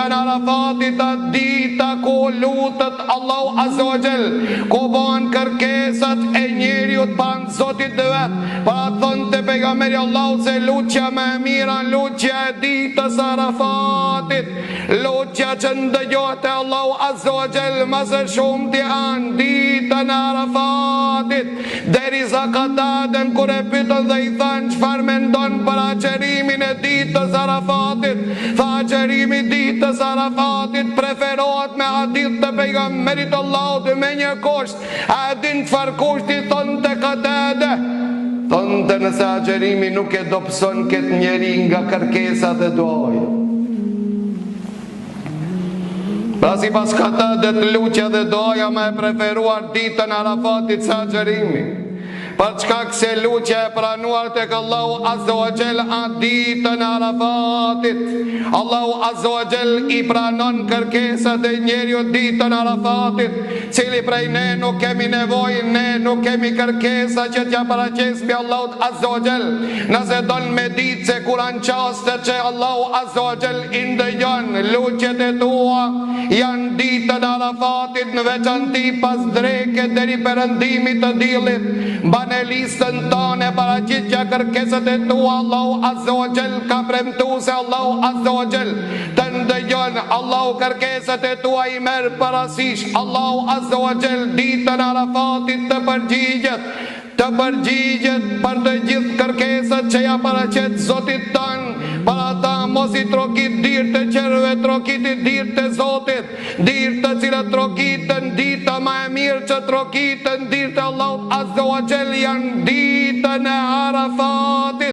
ditën e Arafatit a dita ku lutet Allahu Azza wa Jall, ku bëhen kërkesat e njeriut pranë Zotit të vet. Për atë thonte pejgamberi i Allahut se lutja më e mirë a lutja e ditës së Arafatit, lutja që ndëgjohet te Allahu Azza wa Jall më së shumti a ditën e Arafatit. Derisa Kataden kur e pyetën dhe i thanë çfarë mendon për agjerimin e ditës së Arafatit, tha agjërimi i ditës së Arafatit preferohet me hadith të Pejgamberit të Allahut me një kusht, a e din çfarë kushti thonte Katade? Thonte nëse agjërimi nuk e dobëson këtë njeri nga kërkesa dhe duaja. Pra sipas Katadet lutja dhe duaja më e preferuar ditën e Arafatit se agjërimi. Për shkak se lutja e pranuar tek Allahu Azza wa Jall a ditën e Arafatit. Allahu Azza wa Jall i pranon kërkesat e njeriut ditën e Arafatit. Cili prej ne nuk kemi nevojë, ne nuk kemi kërkesa që t'ia paraqesmi Allahut Azza wa Jall. Nëse don me ditë se kur janë çastet që Allahu Azza wa Jall i ndëgjon lutjet e tua, janë ditën e Arafatit në veçanti pas dreke deri perëndimit të diellit. Mbane listën tane paraqitja kërkesat e tua Allahu Azza wa Jall ka premtu se Allahu Azza wa Jall të ndëgjon Allahu kërkesat e tua i merr parasysh Allahu Azza wa Jall ditën e Arafatit të përgjigjet Të përgjigjet për të gjithë kërkesat që ja paraqet Zotit tënd, për ata mos i trokit dyert e tjerëve, trokiti dyert e Zotit, dyert të cilat trokiten dita ma e mirë që trokiten dyert e Allahut Azza wa Jall janë ditën e Arafatit.